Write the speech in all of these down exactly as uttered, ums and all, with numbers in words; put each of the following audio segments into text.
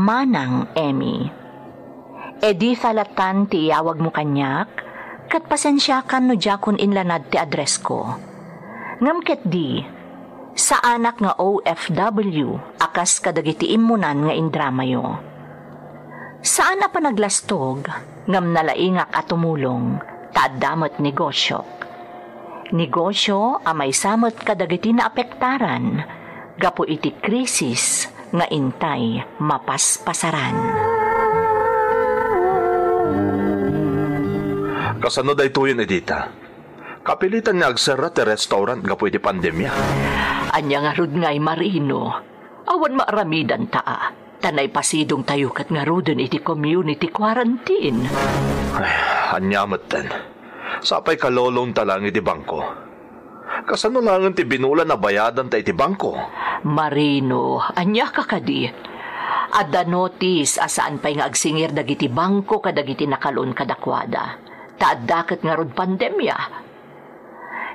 Manang Emmy. Editha latan ti iyawagmo kaniak, ket pasensiakan no diakon inlanad ti addressko. Ngem ketdi, saanak nga O F W a kas kadagiti immunan nga indramayo. Saan a panaglastog, ngem nalaingak a tumulong, ta adda met negosiok. Negosio a maysa met kadagiti naapektaran gapu iti krisis nga intay mapaspasaran. Kasano daytoyen, Edita? Kapilitan nga agserra ti restaurant gapu iti pandemia. Ania ngarud ngay, Marino? Awan maaramidanta a, ta naipasidongtayo ket ngaruden iti community quarantine. Ay, ania metten? Sapay ka-loan ta laeng iti bangko. Kasano laengen ti binulan a bayadanta iti bangko? Marino, ania ka kadi? Adda notice a saan pay nga agsingir dagiti bangko kadagiti naka-loan kadakuada, ta adda ket ngarud pandemia.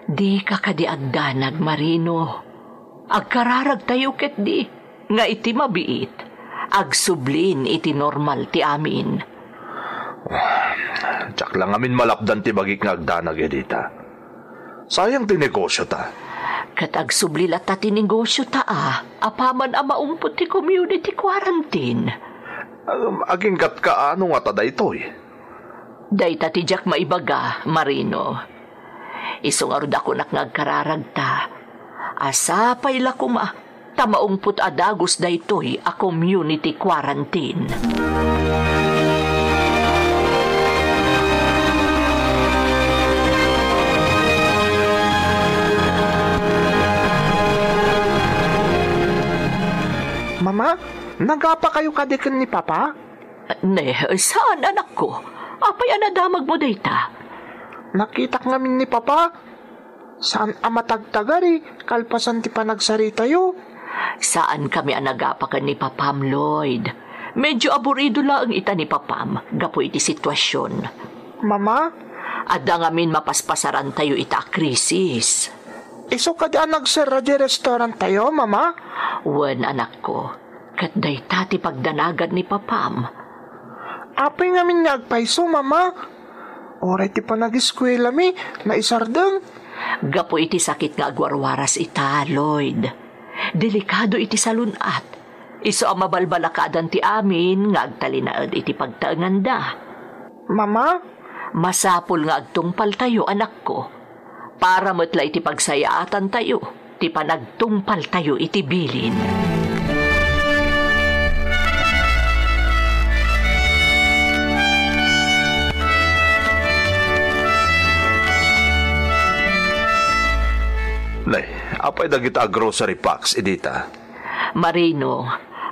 Dika kadi agdanag, Marino. Agkararagtayo ketdi nga iti mabiit, agsublin iti normal ti amin. Diak la ngamin malapdan ti bagik nga agdanag, Edita. Sayang ti negosiota. Ket agsubli latta ti negosiota a, apaman a maungpot ti community quarantine. Um, aginggatka a no ngata daytoy? Dayta ti diak maibaga, Marino. Isu ngarud a kunak nga agkararagta, a sapay la koma ta maungpot a dagus daytoy a community quarantine. Mama, nagapakayo kadi ken ni Papa? Ne, saan, anakko. Apay a nadamagmo dayta? Nakitak ngamin ni Papa. Saan a matagtagari kalpasan ti panagsaritayo. Saan kami a nagapa ken ni Papam, Lloyd. Medyo aburido laeng ita ni Papam gapu iti situasion. Mama? Adda ngamin mapaspasarantayo ita a krisis. Isu kadi a nagserra di restauranttayo, Mama? Wen, anakko. Ket dayta ti pagdanagad ni Papam. Apay ngamin nga agpayso, Mama? Uray ti panagiskuelami, naisardeng. Gapu iti sakit nga agwarwaras ita, Lloyd. Delikado iti salun-at. Isu a mabalbalakadan ti amin nga agtalinaed iti pagtaenganda. Mama? Masapul nga agtungpaltayo, anakko. Para met la iti pagsayaatantayo ti panagtungpaltayo iti bilin. Nay, apay dagita a grocery packs, Edita? Marino,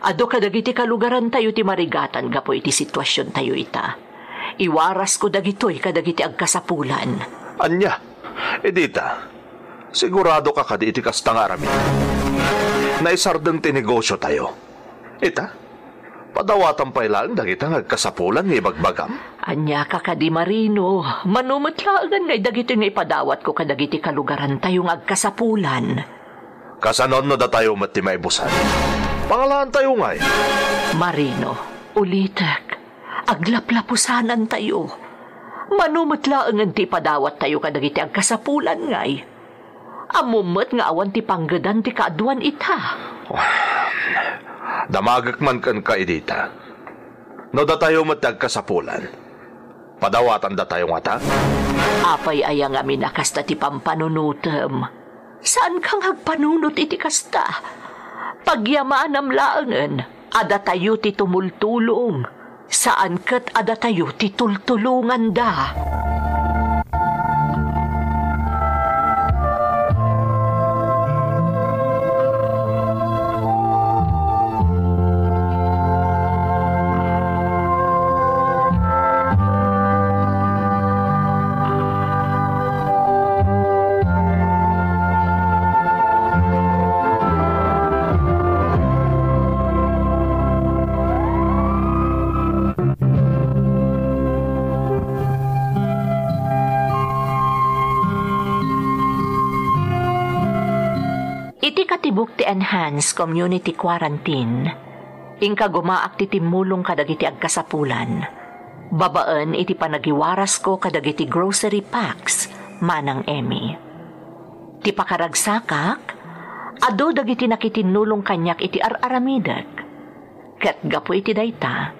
adu kadagiti kalugarantayo ti marigatan gapu iti situasiontayo ita. Iwarasko dagitoy kadagiti agkasapulan. Ania? Edita, sigurado ka kadi iti kasta nga aramid? Naisardeng ti negosiotayo. Ita, padawatan pay laeng dagita nga agkasapulan nga ibagbagam. Ania ka kadi, Marino? Mano met laengen nga dagitoy nga ipadawatko kadagiti kalugarantayo nga agkasapulan. Kasanon no datayo met ti maibusan? Pangalaantayo ngay. Marino, ulitek. Aglaplapusanantayo. Mano met laengen ti ipadawattayo kadagiti agkasapulan ngay? Ammom met nga awan ti panggedan ti kaaduan ita. Damagek man kenka, Edita. No datayo met ti agkasapulan, padawatandatayo ngata? Apay aya ngamin a kasta ti pampanunotem? Saanka nga agpanunot iti kasta? Pagyamanam laengen a datayo ti tumultulong, saan ket a datayo ti tultulonganda. Iti katibuk ti enhanced community quarantine, Inka gumaak ti timmulong kadagiti agkasapulan, babaen iti panagiwarasko kadagiti grocery packs, Manang Emmy. Ti pakaragsakak, adu dagiti nakitinnulong kaniak iti ar-aramidek. Ket gapu iti dayta,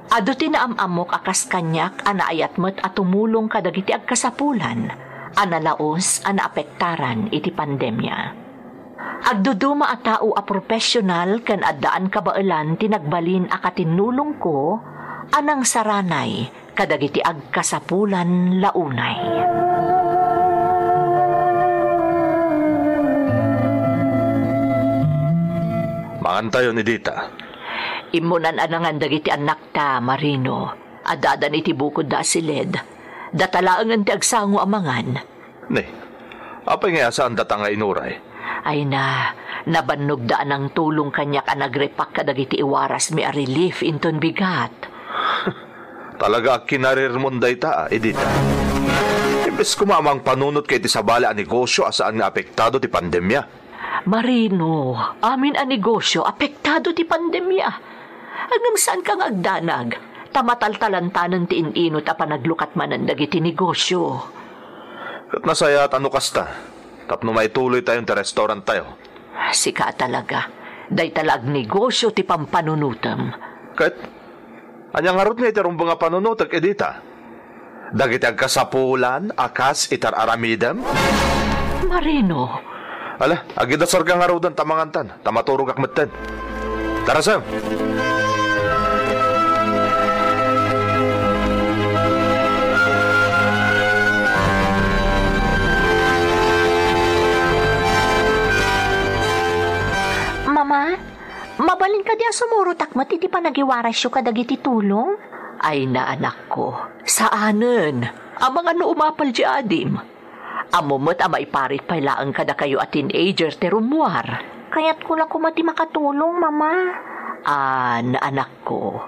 adu ti naam-ammok a kas kaniak a naayat met a tumulong kadagiti agkasapulan a nalaos a naapektaran iti pandemia. Agduduma a tao a profesional ken addaan kabaelan ti nagbalin a katinnulongko a nangsaranay kadagiti agkasapulan la unay. Mangantayon, Edita. Immunan-anangan dagiti annakta, Marino. Addadan iti bukodda a siled. Data laengen ti agsango a mangan. Ne, apay nga saan data nga inuray? Ay na, nabannogda a nangtulong kaniak a nagrepak kadagiti iwarasmi a relief inton bigat. Talaga a kinarirmon dayta, a, Edita. Imbes koma a mangpanunot ka iti sabali a negosyo a saan nga apektado ti pandemia. Marino, amin a negosyo apektado ti pandemia. Ngem saanka nga agdanag, ta mataltalantanen ti in-inut a panaglukat manen dagiti negosyo. Ket nasayaat a no kasta, tapno maituloytayon ti restauranttayo. Sika a talaga, dayta la agnegosyo ti pampanunotem. Ket ania ngarud nga iti rumbeng a panunotek, Edita? Dagiti agkasapulan a kas iti ar-aramidem? Marino. Ala, agidasarka ngaruden ta mangantan, ta maturogak metten. Tara, Sam. Mama, mabalin kadi a sumurotak met iti panagiwarasyo kadagiti tulong? Ay na, anakko, saanen. Amangan no umapal ti adim. Ammo met a maiparit pay laeng kadakayo a teenager ti rummuar. Kayatko la koma ti makatulong, Mama. An, anakko,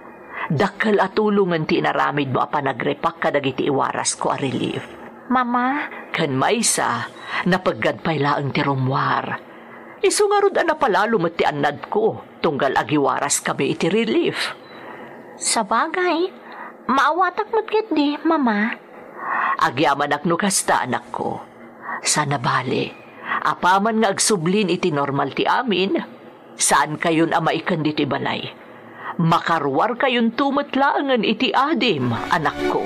dakkel a tulongen ti inaramidmo a panagrepak kadagiti iwarasko a relief. Mama. Ken maysa, napeggad pay laeng ti rummuar. Isu ngarud a napalalo met ti annadko, tunggal agiwaraskami iti relief. Sabagay, maawatak met ketdi, Mama. Agyamanak no kasta, anakko. Sana bale, apaman nga agsublin iti normal ti amin, saankayon a maiken ditoy balay. Makaruarkayonto met laengen iti adim, anakko.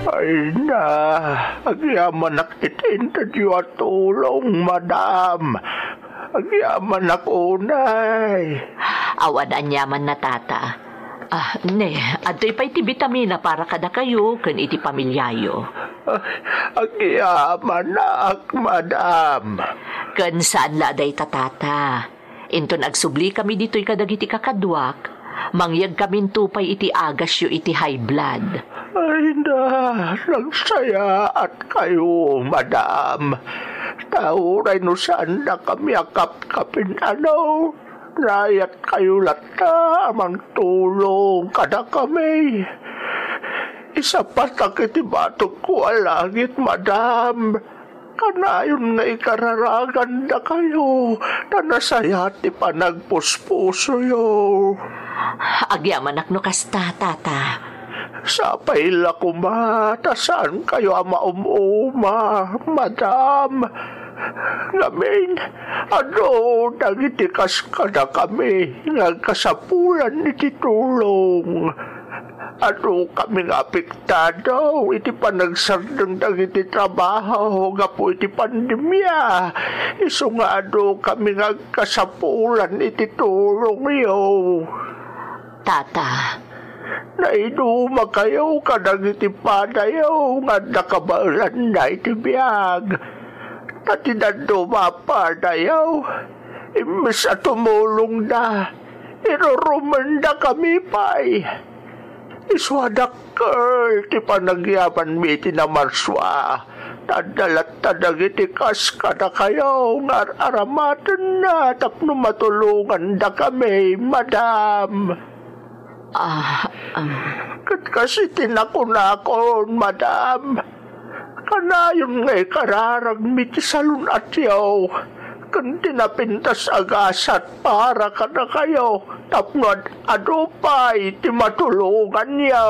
Ay na, agyamanak iti intedyo a tulong, madam. Agyamanak unay. Awan aniamanna, tata. Ah, ne, adtoy pay ti bitamina para kadakayo ken iti pamiliayo. Ah, agyamanak, madam. Ken saan la a dayta, tata. Inton agsublikami ditoy kadagiti kakaduak, mangyegkaminto pay iti agasyo iti high blood. Ay na, nagsayaatkayo, madam. Ta uray no saandakami a kapkapin-ano, naayatkayo latta a mangtulong kadakami. Isapatak iti batogko a langit, madam. Kanayon nga ikararagandakayo, ta nasayaat ti panagpuspusoyo. Agyamanak no kasta, tata. Sapay la koma, ta saankayo a maum-uma, madam. Ngamin, adu dagiti kas kadakami nga agkasapulan iti tulong. Adukami nga apektado iti panagsardeng dagiti trabaho gapu iti pandemia, isu nga adukami nga agkasapulan iti tulongyo. Tata. Naidumakayo kadagiti padayo nga adda kabaelanna iti biag. Ta ti dadduma a padayo, imbes a tumulongda, irurumendakami pay. Isu a dakkel ti panagyamanmi iti namarsua. Adda latta dagiti kas kadakayo nga ar-aramatenna tapno matulongandakami, madam. Ah, um. Ket kas iti nakunakon, madam, kanayon nga ikararagmi ti salun-atyo ken ti napintas a gasat para kadakayo tapno ad-adu pay ti matulonganyo.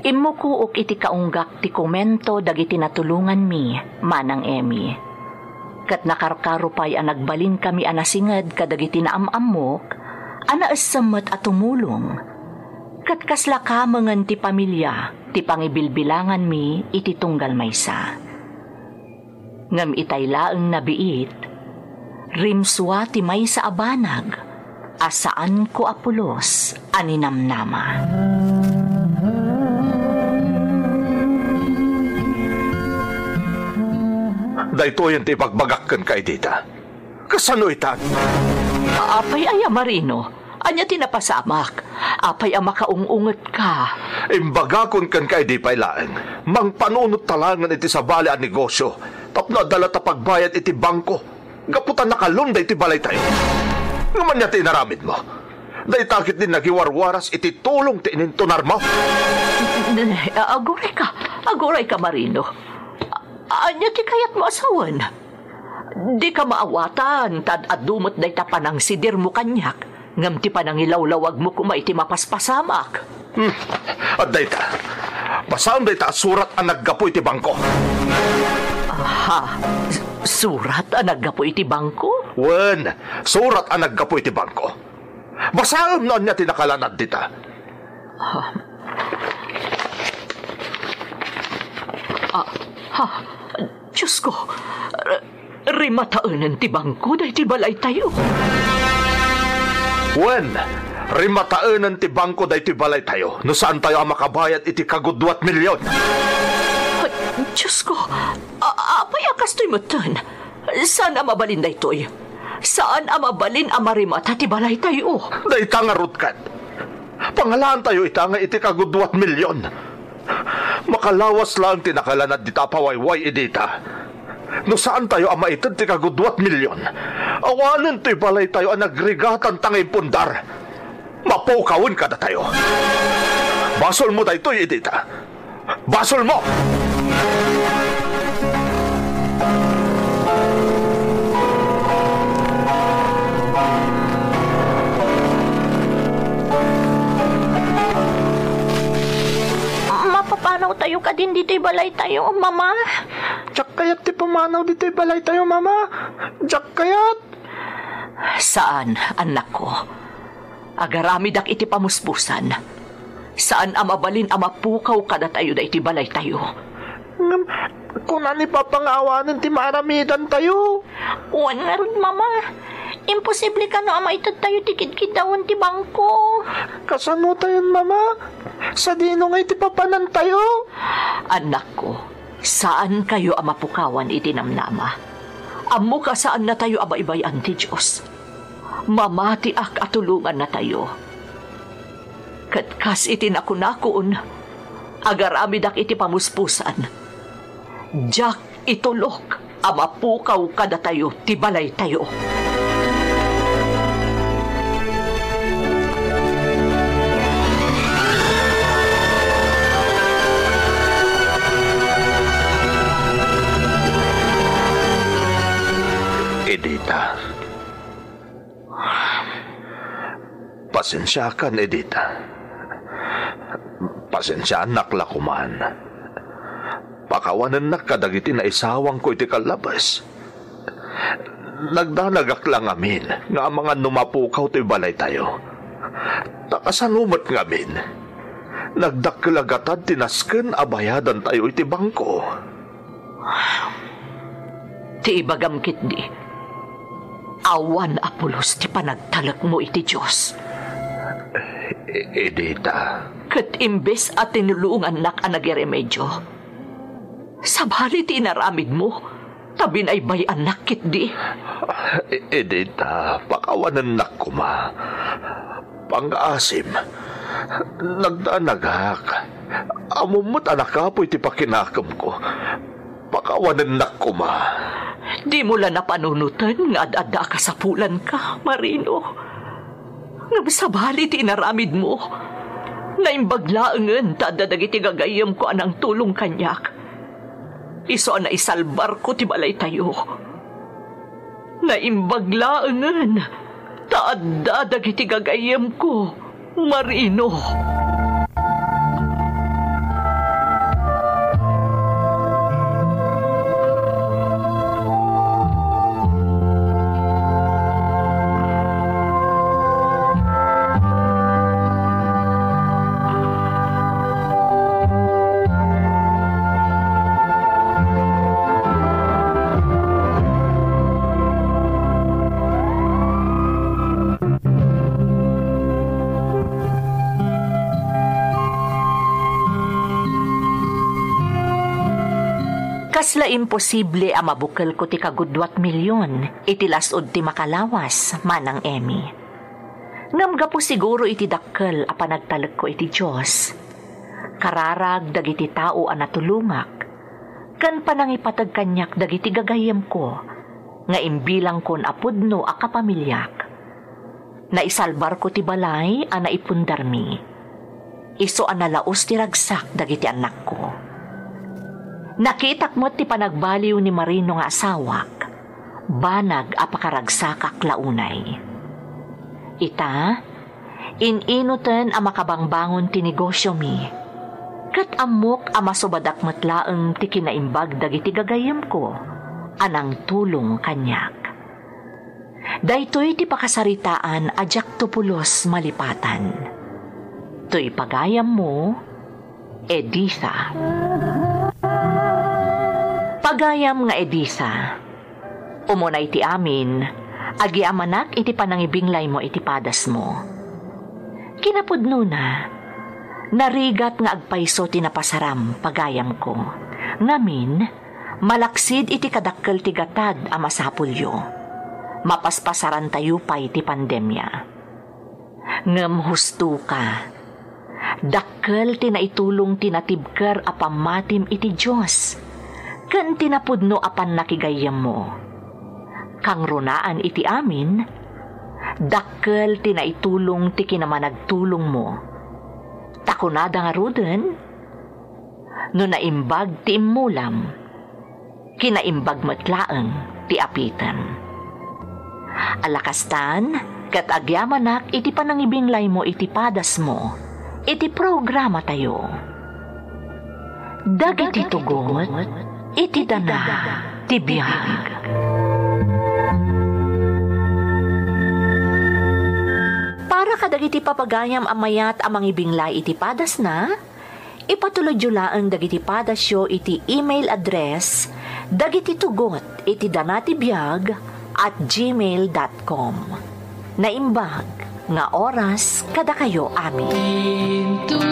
Immukook iti kaunggak ti komento dagiti natulonganmi, Manang Emmy. Ket nakarkaro pay a nagbalinkami a nasinged kadagiti naam-ammok a naessem met a tumulong. Ket kasla kamengen ti pamilia ti pangibilbilanganmi iti tunggal maysa. Ngem itay laeng nabiit, rimsua ti maysa a banag a saanko a pulos a ninamnama. Daytoyen ti ibagbagak kenka, Edita. Kasano itan? Apay aya, Marino? Ania ti napasamak? Apay a makaung-ungetka? Imbagakon kenka idi pay laeng, mangpanunot ta laengen iti sabali a negosio tapno adda latta pagbayad iti bangko gapu ta nakalunda iti balaytayo. Ngem ania ti inaramidmo? Dayta ketdi nagiwarwaras iti tulong ti inintunarmo. Ne, agurayka, agurayka, Marino. A-, ania ti kayatmo a sawen? Dika maawatan ta ad-adu met dayta panangsidirmo kaniak, ngem ti panangilawlawagmo koma iti mapaspasamak. Hmm, adda ita. Basaem dayta a surat a naggapu iti bangko. Aha, s-, surat a naggapu iti bangko? Wen, surat a naggapu iti bangko. Basaem no ania ti nakalanad dita. Ah. Ah, ah, Diosko, r-, rimataenen ti bangko daytoy balaytayo. Wen, rimataenen ti bangko daytoy balaytayo no saantayo a makabayad iti kagudua a milyon. Ay, Diosko, a-, apay a kastoy metten? Saan a mabalin daytoy? Saan a mabalin a marimata ti balaytayo? Dayta ngarud ket. Pangalaantayo ita nga iti kagudua a milyon. Makalawas laeng ti nakalanad dita a pawayway, Edita. No saantayo a maited ti kagudua a milyon, awanen toy balaytayo a nagrigatan ta nga impundar. Mapukawen kadatayo. Basolmo daytoy, Edita. Basolmo! Mapapanawtayo kadin ditoy balaytayo, Mama? Diak kayat ti pumanaw ditoy balaytayo, Mama. Diak kayat. Saan, annakko. Agaramidak iti pamuspusan. Saan a mabalin a mapukaw kadatayo daytoy balaytayo. Ngem, kuna ni Papa nga awanen ti maaramidantayo. Wen ngarud, Mama. Imposible kano a maitedtayo ti kidkiddawen ti bangko. Kasanotayon, Mama? Sadino ngay ti papanantayo? Annakko, saankayo a mapukawan iti namnama. Ammok a saannatayo a baybay-an ti Dios. Mamatiak a tulongannatayo. Ket kas iti nakunakon, agaramidak iti pamuspusan. Diak itulok a mapukaw kadatayo ti balaytayo. Edita. Pasensiakan, Edita. Pasensiaannak la koman. Pakawanennak kadagiti naisawangko iti kallabes. Nagdanagak la ngamin nga amangan no mapukaw toy balaytayo. Ta kasano met ngamin? nagdakkel a gatad ti nasken a bayadantayo iti bangko. Ti ibagam ketdi, awan a pulos ti panagtalekmo iti Dios. I-, Edita. Ket imbes a tinulongannak a nagiremedyo, sabali ti inaramidmo, ta binaybay-annak ketdi. I-, Edita, pakawanennak koma. Pangngaasim, nagdanagak. Ammom met a nakapuy ti pakinakemko. Pakawanennak koma. Dimo la napanunoten nga ad-adda a kasapulanka, Marino. Ngem sabali ti inaramidmo, naimbag laengen ta adda dagiti gagayyemko a nangtulong kaniak. Isu a naisalbarko ti balaytayo. Naimbag laengen ta adda dagiti gagayyemko, Marino. Kasla imposible a mabukelko ti kagudua a milyon iti las-ud ti makalawas, Manang Emmy. Ngem gapu siguro iti dakkel a panagtalekko iti Dios, kararag dagiti tao a natulongak, ken panangipateg kaniak dagiti gagayyemko nga imbilangkon a pudno a kapamiliak, naisalbarko ti balay a naipundarmi. Isu a nalaus ti ragsak dagiti annakko. Nakitak met ti panagbaliw ni Marino nga asawak, banag a pakaragsakak la unay. Ita, in-inuten a makabangbangon ti negosyomi, ket ammok a masubadak met laeng ti kinaimbag dagiti gagayyemko a nangtulong kaniak. Daytoy ti pakasaritaan a diakto pulos malipatan. Toy pagayammo, Editha. Pagayam nga Editha, umuna iti amin, agyamanak iti panangibinglaymo iti padasmo. Kinapudnona, narigat nga agpayso ti napasaram, pagayamko. Ngamin, malaksid iti kadakkel ti gatad a masapulyo, mapaspasarantayo pay ti pandemia. Ngem hustoka, dakkel ti naitulong ti natibker a pammatim iti Dios ken ti napudno a pannakigayyemmo. Kangrunaan iti amin, dakkel ti naitulong ti kinamanagtulongmo. Ta kunada ngaruden, no naimbag ti immulam, kinaimbag met laeng ti apitem. Alakastan, ket agyamanak iti panangibinglaymo iti padasmo, iti programatayo. Dagiti tugot iti dana ti biag. Para kadagiti papagayam a mayat a mangibinglay iti padasna, ipatulodyo laeng dagiti padasyo iti email address dagiti tugot iti danatibiag at gmail dot com. Naimbag nga oras kadakayo amin. Inton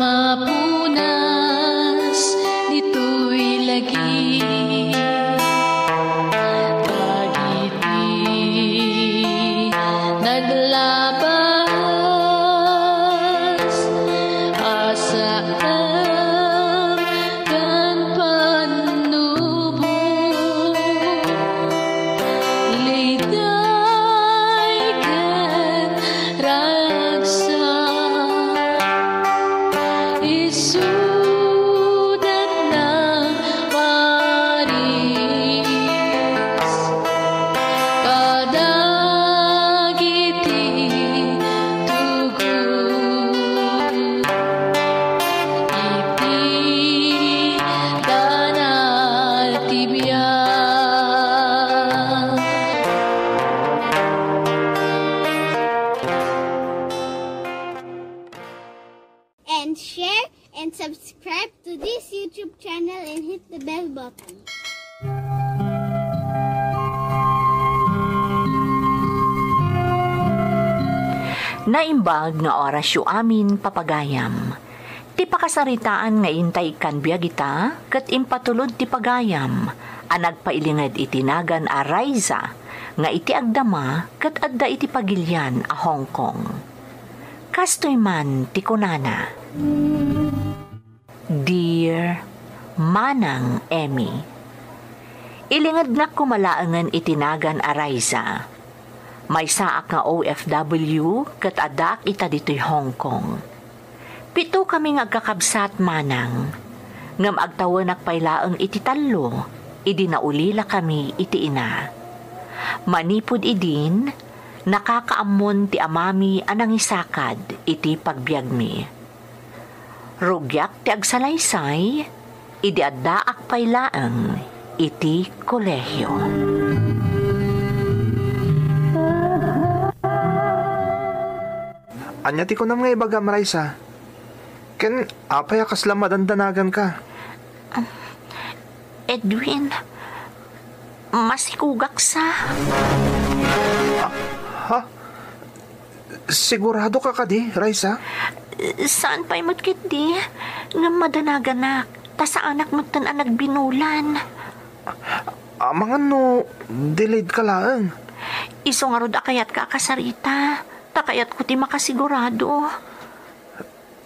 mapunas ditoy lagi, dagiti naglabas a saan ken pannubo, liday ken ragsak, isuda nang paris kadagiti tugot iti dana ti biag. Subscribe to this YouTube channel and hit the bell button. Naimbag nga orasyo amin, papagayam. Ti pakasaritaan nga intay ikkan biag ita ket impatulod ti pagayam a nagpailinged iti nagan a Raiza nga iti agdama ket adda iti pagilian a Hong Kong. Kastoy man ti kunana, "Dear Manang Emmy, ilingednak koma laengen iti nagan a Raiza. Maysaak nga O F W ket addaak ita ditoy Hong Kong. Pito kami nga agkakabsat, manang, ngem agtawenak pay laeng iti tallo idi naulilakami iti ina. Manipud idin, nakakaammon ti amami a nangisakad iti pagbiagmi. Rugiak ti agsalaysay idi addaak pay laeng iti kolehio." Ania ti kunam nga ibagam, Raisa? Ken apay a kasla madandanaganka? Edwin, masikugak sa. Ah, ha? Sigurado ka kadi, Raisa? Saan pay met ketdi nga madanaganak, ta saanak metten a nagbinulan. Amangan no delayed ka laeng. Isu ngarud a kayatka a kasarita, ta kayatko ti makasigurado.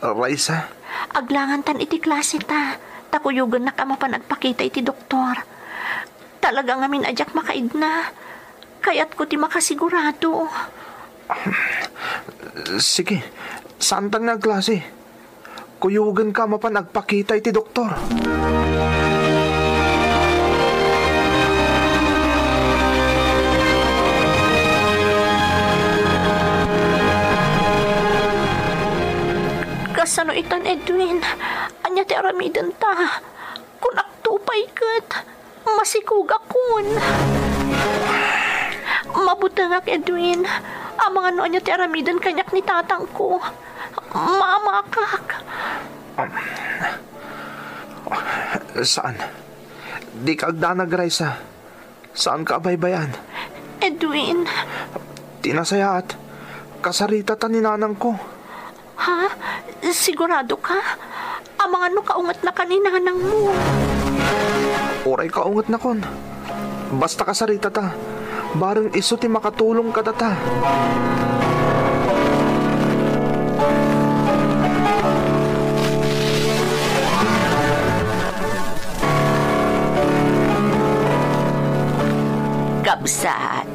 Raisa? Aglangantan iti klase ta, ta kuyogennak a mapan agpakita iti doktor. Talaga ngamin a diak makaidna. Kayatko ti makasigurado. Sige, saantan nga agklase. Kuyogenka a mapan agpakita iti doktor. Kasano itan, Edwin? Ania ti aramidenta? Kunakto pay ket masikugakon. Mabutengak, Edwin. Amangan no ania ti aramiden kaniak ni tatangko. Maamakak. Um, saan. Dika agdanag, Raisa. Saanka a baybay-an. Edwin. Ti nasayaat, kasaritata ni nanangko. Ha? Sigurado ka? Amangan no kaungetnaka ni nanangmo. Uray kaungetnakon. Basta kasaritata, bareng isu ti makatulong kadata. Kabsat,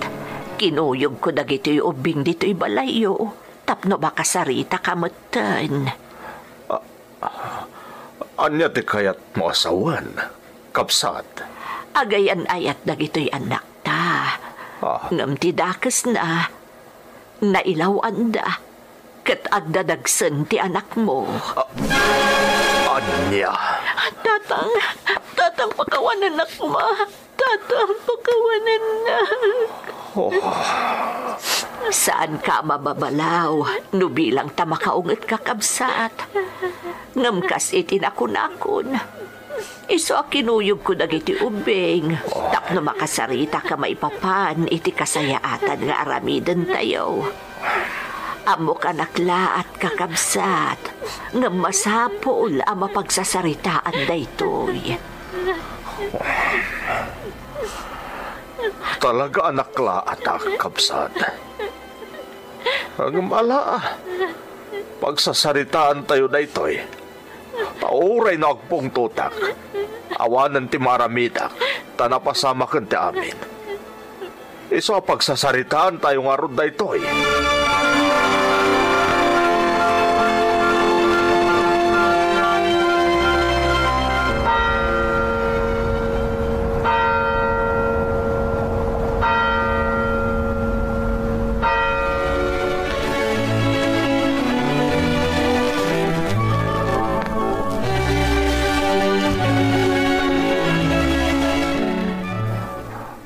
kinuyogko dagitoy ubbing ditoy balayyo tapno makasaritaka metten. A-, ania ti kayatmo a sawen, kabsat? Agayan-ayat dagitoy annakta. Ah. Ngem ti dakesna, nailaw-anda ket agdadagsen ti anakmo. A-, ania? Tatang, tatang, pakawanennak koma. Tatang, pakawanennak. Oh. Saanka a mababalaw no bilang ta makaungetka, kabsat. Ngem kas iti nakunakon, isu a kinuyogko dagiti ubbing tapno makasaritaka maipapan iti kasayaatan nga aramidentayo. Ammok a naklaat, kakabsat, ngem masapul a mapagsasaritaan daytoy. Talaga a naklaatak, kabsat. Ngem ala, pagsasaritaantayo daytoy. Ta uray no agpungtotak, awanen ti maaramidak, ta napasamaken ti amin. Isu a pagsasaritaantayo ngarud daytoy.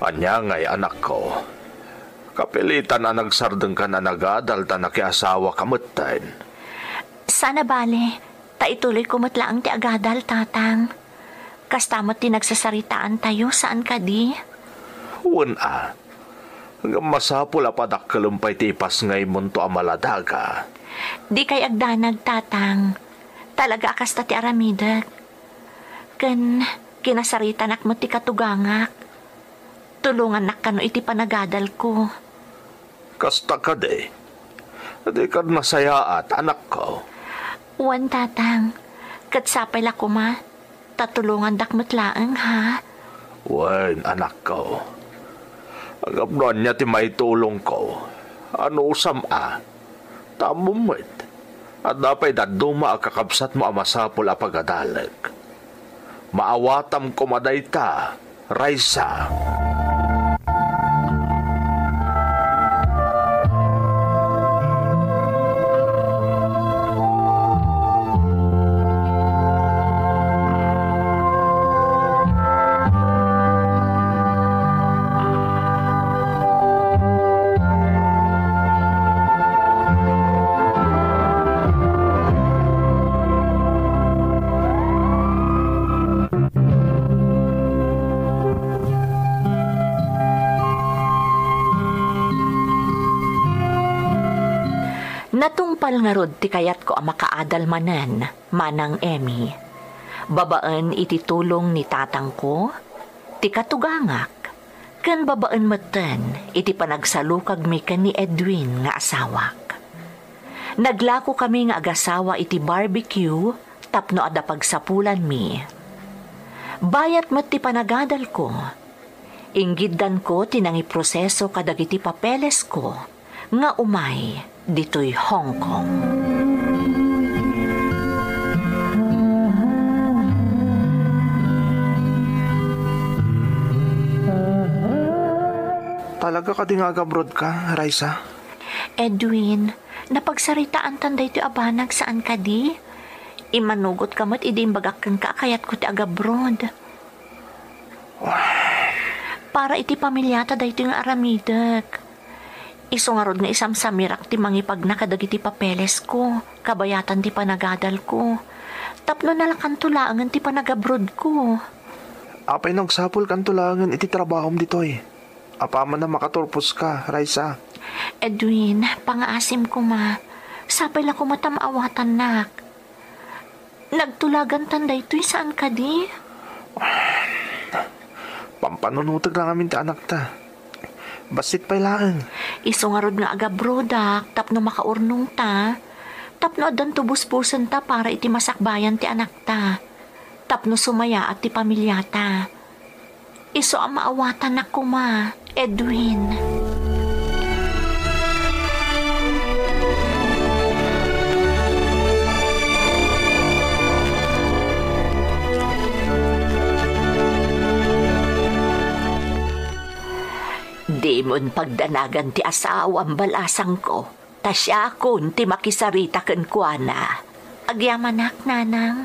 Ania ngay, anakko? Kapilitan a nagsardengkan a nagadal ta nakiasawaka metten. Saan a bale, Ta ituloyko met laeng ti agadal, Tatang. Kasta met ti nagsasaritaantayo, saan kadi? Wen a. Ngem masapul a padakkelem pay ti ipasngaymonto a maladaga. Dikay agdanag, Tatang. Talaga a kasta ti aramidek. Ken kinasaritanak met ti katugangak. Tulongannak kano iti panagadalko. Kasta kadi? Dika nasayaat, anakko? Wen, Tatang. Ket sapay la koma, ta tulongandak met laeng, ha? Wen, anakko. Ngem no ania ti maitulongko, anusam a. Ta ammom met, adda pay dadduma a kakabsatmo a masapul a pagadalek. Maawatam koma dayta, Raisa. Natungpal ngarud ti kayatko a makaadal manen, Manang Emmy. Babaen iti tulong ni tatangko, ti katugangak, ken babaen metten iti panagsalukagmi ken ni Edwin nga asawak. Naglakokami nga agasawa iti barbecue tapno adda pagsapulanmi. Bayat met ti panagadalko. Inggiddanko ti nangiproseso kadagiti papelesko nga umay ditoy Hong Kong. Talaga kadi nga agabroad ka, Raisa? Edwin, napagsaritaantan daytoy a banag, saan kadi? Immanugot ka met idi imbagak kenka a kayatko ti agabroad. Para iti pamiliata daytoy nga aramidek. Isu ngarud nga isamsamirak ti mangipagna kadagiti papelesko, kabayatan ti panagadalko. Tapno nalakanto laengen ti panagabroadko. Apay no agsapulkanto laengen iti trabahom ditoy? Apaman a makaturposka, Raisa. Edwin, pangaasim koma. Sapay la koma ta maawatannak. Nagtulagantan daytoy, saan kadi? Pampanunotek la ngamin ti anakta. Bassit pay laeng. Isu ngarud nga agabroadak tapno makaurnongta, tapno addanto busbusenta para iti masakbayan ti anakta, tapno sumayaat ti pamiliata. Isu a maawatannak koma, Edwin. Dimon pagdanagan ti asawam, balasangko. Ta siakon ti makisarita kenkuana. Agyamanak, nanang.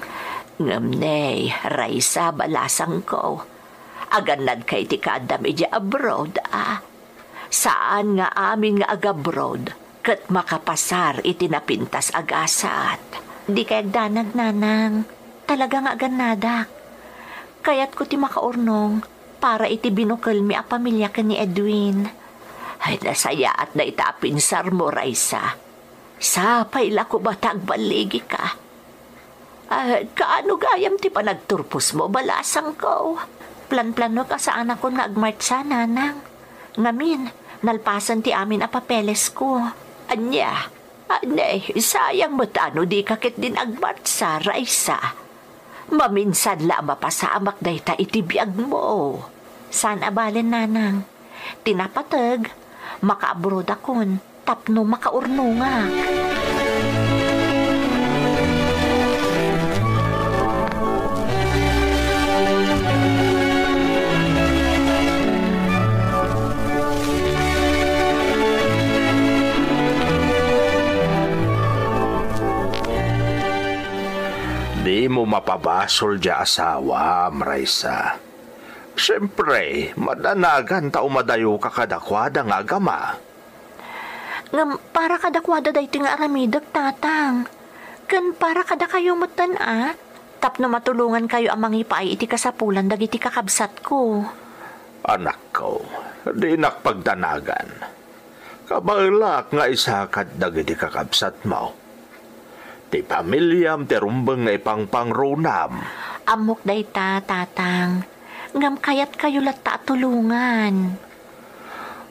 Ngem ne, Raisa, balasangko, agannadka iti kaaddam idiay abroad, a? Saan nga amin nga agabroad ket makapasar iti napintas a gasat. Dikay agdanag, nanang. Talaga nga agannadak. Kayatko ti makaurnong para iti binukelmi a pamilia ken ni Edwin. Ay, nasayaat dayta a pinsarmo, Raisa. Sapay la koma ta agballigika. Ah, kaano gayam ti panagturposmo, balasangko? Planplano a saanakon nga agmartsa, nanang. Ngamin, nalpasen ti amin a papelesko. Ania? Ania, sayang met a no dika ketdin agmartsa, Raisa. Maminsan la a mapasamak dayta iti biagmo. Saan a balen, nanang. Ti napateg, makaabrodakon tapno makaurnongak. Dimo mapabasol diay asawam, Raisa. Siempre, madanagan ta umadayoka kadakuada nga agama. Ngem para kadakuada daytoy nga aramidek, tatang. Ken para kadakayo metten a, tapno matulongankayo a mangipaay iti kasapulan dagiti kakabsatko. Anakko, dinak pagdanagan. Kabaelak nga isakad dagiti kakabsatmo. Ti pamiliam ti rumbeng nga ipangpangrunam. Ammok dayta, Tatang. Ngem kayatkayo latta a tulongan.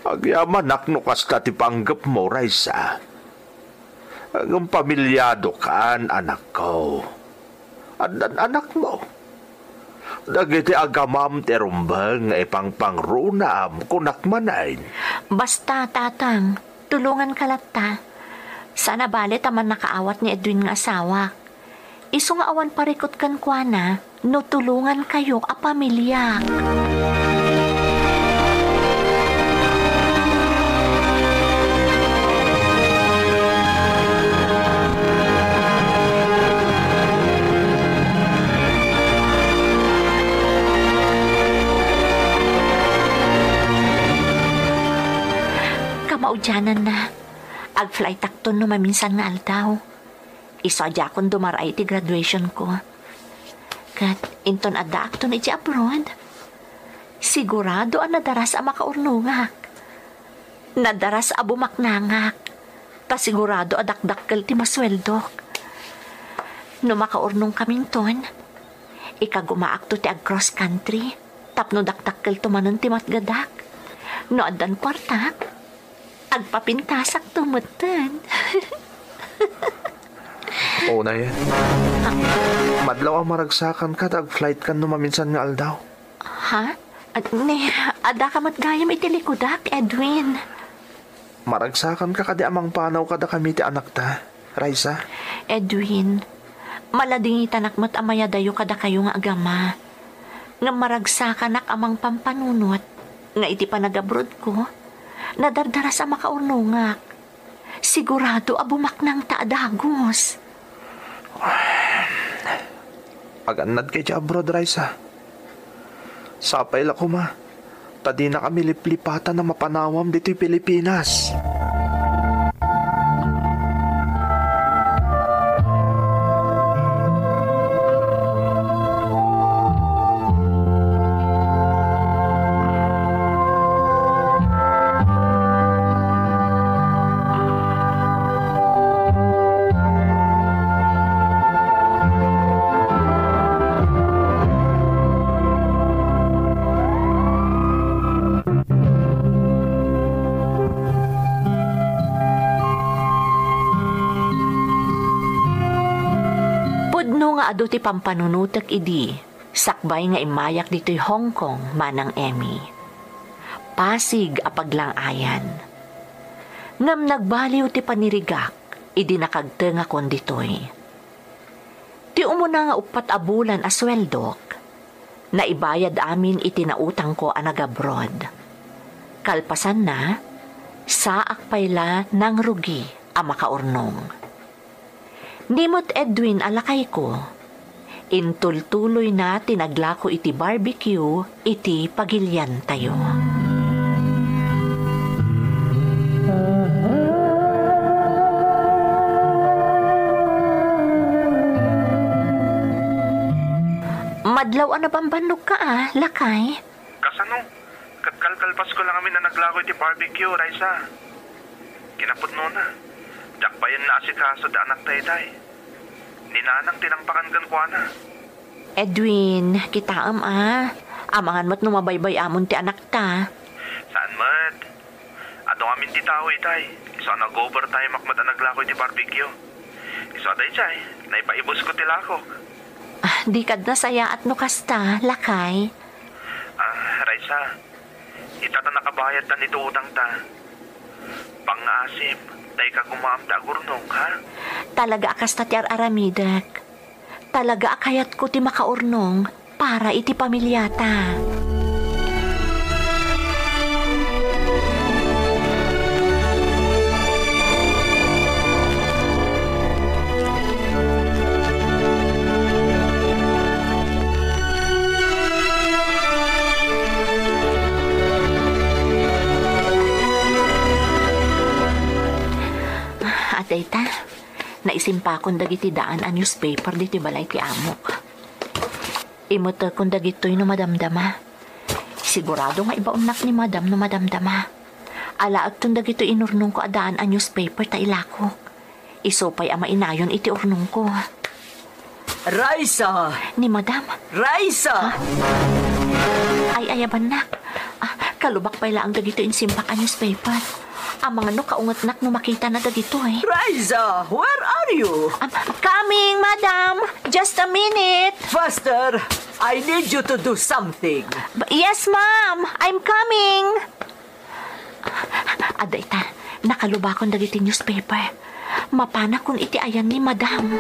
Agyamanak no kasta ti panggepmo, Raisa. Ngem pamiliadokan, anakko. Addan anakmo. Dagiti agamam ti rumbeng nga ipangpangrunam, kunak manen. Basta, Tatang, tulonganka latta. Saan a bale ta mannakaawat ni Edwin nga asawak. Isu nga awan parikut kenkuana no tulongankayo a pamiliak. Kamaudiananna, agflightakton no maminsan nga aldaw. Isu a diakon dumar-ay iti graduationko. Ket inton addaakton iti abroad, sigurado a nadaras a makaurnongak. Nadaras a bumaknangak, ta sigurado a dakdakkel ti masueldok. No makaurnongkaminton, ikagumaakto ti ag-cross country tapno dakdakkelto manen ti matgedak. No addan kuartak, agpapintasakto metten. Unay, madlaw a maragsakanka ta agflightkan no maminsan nga aldaw. Ha? Ag-, ne, addaka met gayam iti likudak, Edwin. Maragsakanka kadi a mangpanaw kadakami ti anakta, Raisa? Edwin, maladingitanak met a mayadayo kadakayo nga agama. Ngem maragsakanak a mangpampanunot nga iti panagabrodko, nadardaras a makaurnongak. Sigurado a bumaknangta a dagus. Agannadka iti abroad, Raisa. Sapay la koma, ta dinakami liplipatan a mapanawam ditoy Pilipinas. Pudno nga adu ti pampanunotek idi, sakbay nga immayak ditoy Hong Kong, Manang Emmy. Pasig a paglang-ayan. Ngem nagbaliw ti panirigak idi nakagtengakon ditoy. Ti umuna nga uppat a bulan a sueldok, naibayad amin iti nautangko a nagabroad. Kalpasanna, saak pay la nangrugi a makaurnong. Ni met Edwin a lakayko, intultuloyna ti naglako iti barbecue iti pagiliantayo. Madlaw a nabambannogka a, lakay? Kasano? Ket kalkalpasko la ngamin a naglako iti barbecue, Raisa. Kinapudnona, diak pay naasikaso ti anakta itay. Ni nanang ti nangpakan kenkuana. Edwin, kitaem a, amangan met no mabaybay-amon ti anakta. Saan met. Adu ngamin ti tao itay. Isu a nag-overtime-ak met a naglako iti barbecue. Isu a daydiay, naipaibusko ti lakok. Ah, dika nasayaat no kasta, lakay. Ah, Raisa, ita ta nakabayadtan iti utangta. Pangngaasip, dayka gumaam ti agurnong, ha? Talaga a kasta ti ar-aramidek. Talaga a kayatko ti makaurnong para iti pamiliata. Adayta, nais- Timpakon dagiti daan a newspaper ditoy balay ti amok. Imetekon dagitoy no madamdama. Sigurado nga ibaonnak ni Madam no madamdama. Alaekton dagitoy inurnongko a daan a newspaper ta ilakok. Isu pay a mainayon iti urnongko. Raisa! Ni Madam? Raisa! Ha? Ay, ayabannak. Ah, kalubak pay laeng dagitoy insimpak a newspaper. Amangan no kaungetnak no makitana dagitoy. Raisa, where are you? Um, coming, Madam. Just a minute. Faster! I need you to do something. B-, yes, Ma'am. I'm coming. Adda ita, nakalubakon dagiti newspaper. Mapanakon iti ayan ni Madam.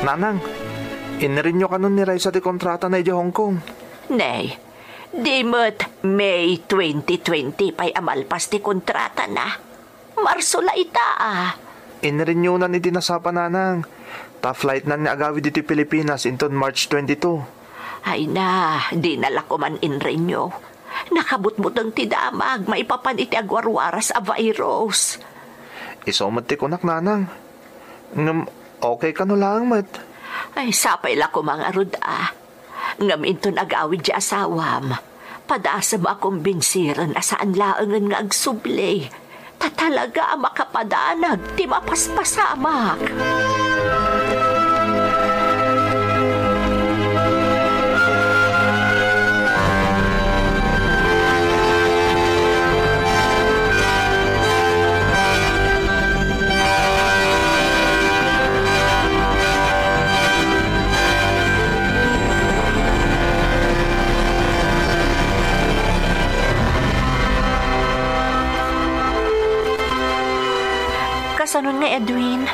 Nanang, inrenew kanon ni Raisa ti kontratana idiay Hong Kong? Nay, di met May twenty twenty pay a malpas ti kontratana. Marso la ita, a. Inrenewnan idi nasapa, Nanang. Ta flightnan nga agawid iti Pilipinas inton March twenty-two. Ay na, dina la koman inrenew. Nakabutbuteng ti damag maipapan iti agwarwaras a virus. Isu met ti kunak, Nanang. Ngem okay kano laeng met? Ay, sapay la koma ngarud, a. Ngem inton agawid ti asawam, padasem a kumbinsiren a saan laengen nga agsubli, ta talaga a makapadanag ti mapaspasamak. Kasanon nga, Edwin?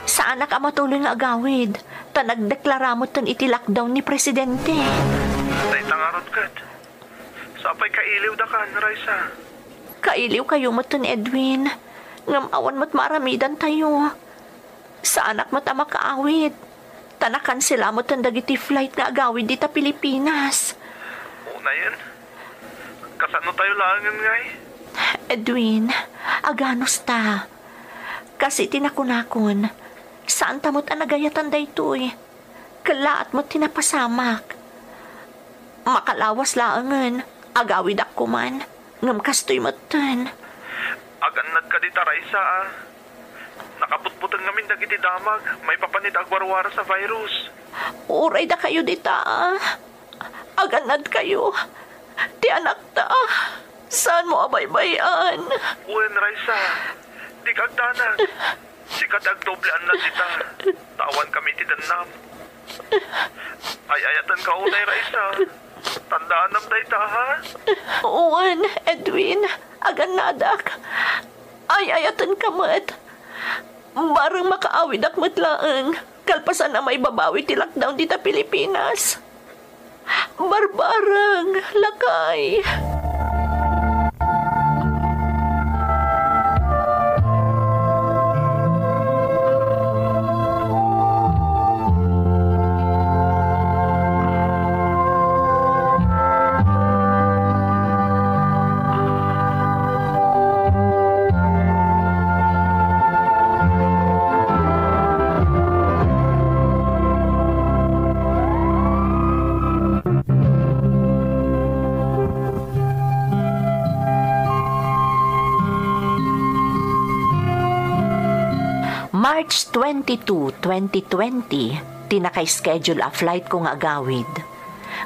Saanak a matuloy nga agawid, ta nagdeklara metten iti lockdown ni Presidente. Dayta ngarud ket. Sapay kailiwdakan, Raisa. Kailiwkayo metten, Edwin. Ngem awan met maaramidantayo. Saanak met a makaawid. Ta nakansela metten dagiti flight nga agawid dita Pilipinas. Unayen? Kasano tayo laengen ngay? Edwin, aganusta. Kas iti nakunakon, saanta met a nagayatan daytoy. Kellaat met ti napasamak. Makalawas laengen, agawidak koman, ngem kastoy metten. Agannad kadi ta, Raisa, a. Nakabutbuteng ngamin dagiti damag maipapan iti agwarwaras a virus. Uray dakayo dita, a. Agannadkayo. Ti anakta, saanmo a baybay-an. Wen, Raisa, dika agdanag. Sika ti agdoble annad ita. Ta awankami iti dennam. Ay-ayatenka unay, Raisa. Tandaanam dayta, ha? Wen, Edwin, agannadak. Ay-ayatenka met. Bareng makaawidak met laeng, kalpasan a maibabawi ti lockdown dita Pilipinas. Barbareng, lakay. March twenty-two, twenty twenty, ti naka-schedule a flight ko nga agawid.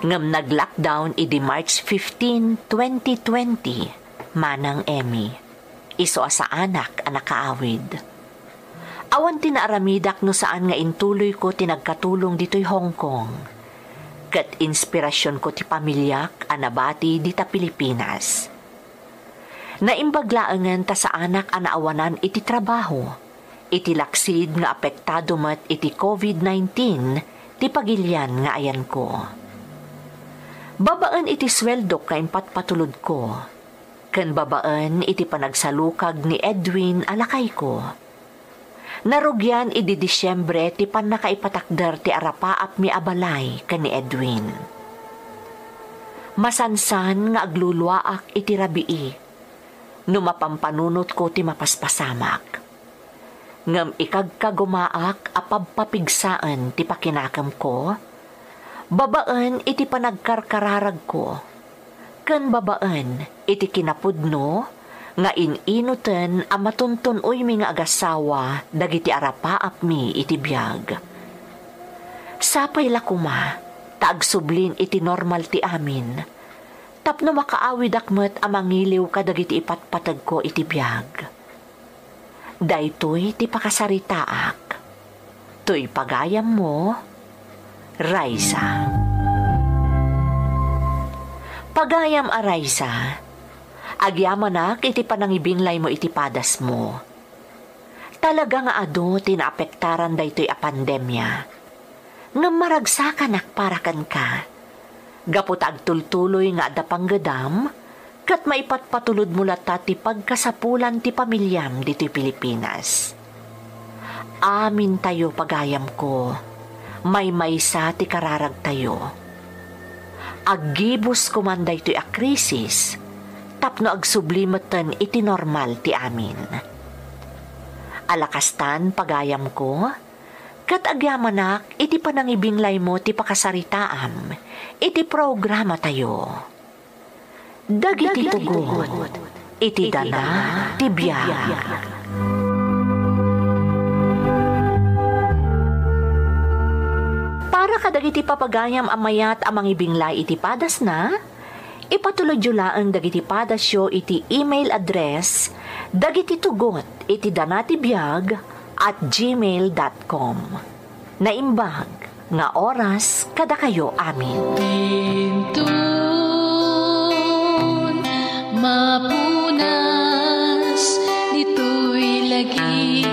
Ngem nag-lockdown idi March fifteen, twenty twenty, Manang Emmy. Isu a saanak a nakaawid. Awan ti naaramidak no saan nga intuloyko ti nagkatulong ditoy Hong Kong. Ket inspirasionko ti pamiliak a nabati dita Pilipinas. Naimbag laengen ta saanak a naawanan iti trabaho, iti laksid nga apektado met iti covid nineteen ti pagilian nga ayanko. Babaen iti sueldok nga impatpatulodko, ken babaen iti panagsalukag ni Edwin a lakayko. Narugian idi Disiembre ti pannakaipatakder ti arapaapmi a balay ken ni Edwin. Masansan nga agluluaak iti rabii no mapampanunotko ti mapaspasamak. Ngem ikagkagumaak a pabpapigsaen ti pakinakemko babaen iti panagkarkararagko, ken babaen iti kinapudno nga in-inuten a matuntun-oymi nga agasawa dagiti arapaapmi iti biag. Sapay la koma ta agsublin iti normal ti amin, tapno makaawidak met a mangiliw kadagiti ipatpategko iti biag. Daytoy ti pakasaritaak. Toy pagayammo, Raisa. Pagayam a Raisa, agyamanak iti panangibinglaymo iti padasmo. Talaga nga adu ti naapektaran daytoy a pandemia. Ngem maragsakanak para kenka. Gapu ta agtultuloy nga adda panggedam, ket maipatpatulodmo latta ti pagkasapulan ti pamiliam ditoy Pilipinas. Amintayo, pagayamko, maymaysa ti kararagtayo. Aggibus koman daytoy a krisis tapno agsubli metten iti normal ti amin. Alakastan, pagayamko, ket agyamanak iti panangibinglaymo ti pakasaritaam iti programatayo. Dagiti tugot iti dana ti biag. Para kadagiti papagayam a mayat a mangibinglay iti padasna, ipatulodyo laeng dagiti padasyo iti email address dagiti tugot iti dana ti biag at gmail dot com. Naimbag nga oras kadakayo amin. Inton mapunas ditoy lagi